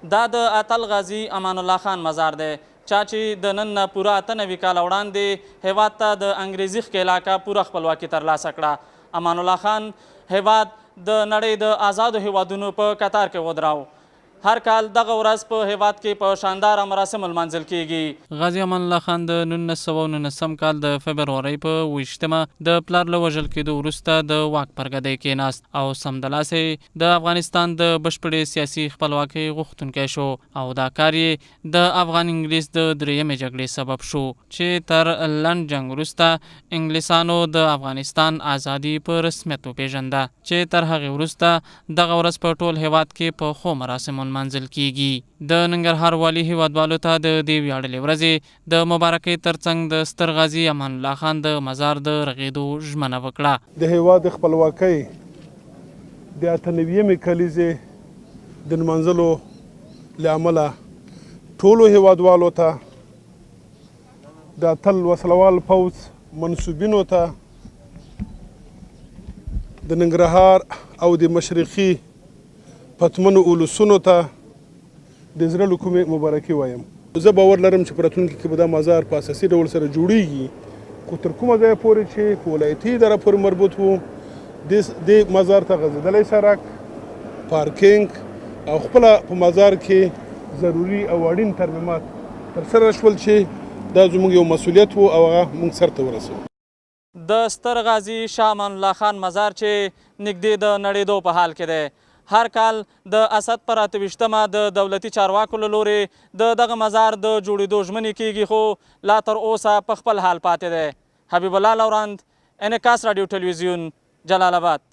دا د اتل غازي امان الله خان مزار دی، چا چې د نن نه پوره 98 کاله وړاندې هېواد ته د انګرېزي ښکېلاکه پوره خپلواکي ترلاسه کړه. امان الله خان هېواد د نړۍ د ازادو هېوادونو په کتار کې ودراو. هر کال دغه ورځ په هېواد کې په شانداره مراسمو لمانځل کېږي. غازي امان الله خان د 1919 کال د فبرورۍ په 27 مه د پلار له وژل کېدو وروسته د واک پر ګدۍ کېناست او سمدلاسه یې د افغانستان د بشپړې سیاسي خپلواکۍ غوښتونکی شو او دا کار یې د افغان انګلیس د درېیمې جګړې سبب شو چې تر لنډ جنګ وروسته انګلیسانو د افغانستان ازادي په رسمیت وپېژنده چې تر هغې وروسته دغه ورځ په ټول هېواد کې په ښو مراسمو نمانځل کېږي. د ننګرهار والي هېوادوالو ته د دې ویاړلې ورځې د مبارکۍ ترڅنګ د ستر غازي امان الله خان د مزار د رغېدو ژمنه وکړه. د هېواد د خپلواکۍ د 98مې کلیزې د نمانځلو له امله ټولو هېوادوالو ته، د اتل وسلوال پوځ منسوبینو ته، د ننګرهار او د مشرقي پتمنو ولسونو ته د زړه له کومې مبارکي وایم. زه باور لرم چې په راتلونکي کې به دا مزار په اساسي ډول سره جوړیږي، خو تر کومه ځایه پورې چې په ولایتي اداره پورې مربوط وو، دې مزار ته غځېدلی سړک، پارکینګ او خپله په مزار کې ضروري او اړین ترمیمات ترسره شول چې دا زموږ یو مسوولیت وو او هغه موږ سرته ورسوو. د ستر غازي شاه امان الله خان مزار چې نږدې د نړېدو په حال کې دی، هر کال د اسد پر 28 مه د دولتي چارواکو له لورې د دغه مزار د جوړېدو ژمنې کېږي، خو لا تر اوسه په خپل حال پاتې دی. حبیب الله لوراند، انعکاس راډیو ټلویزیون، جلال اباد.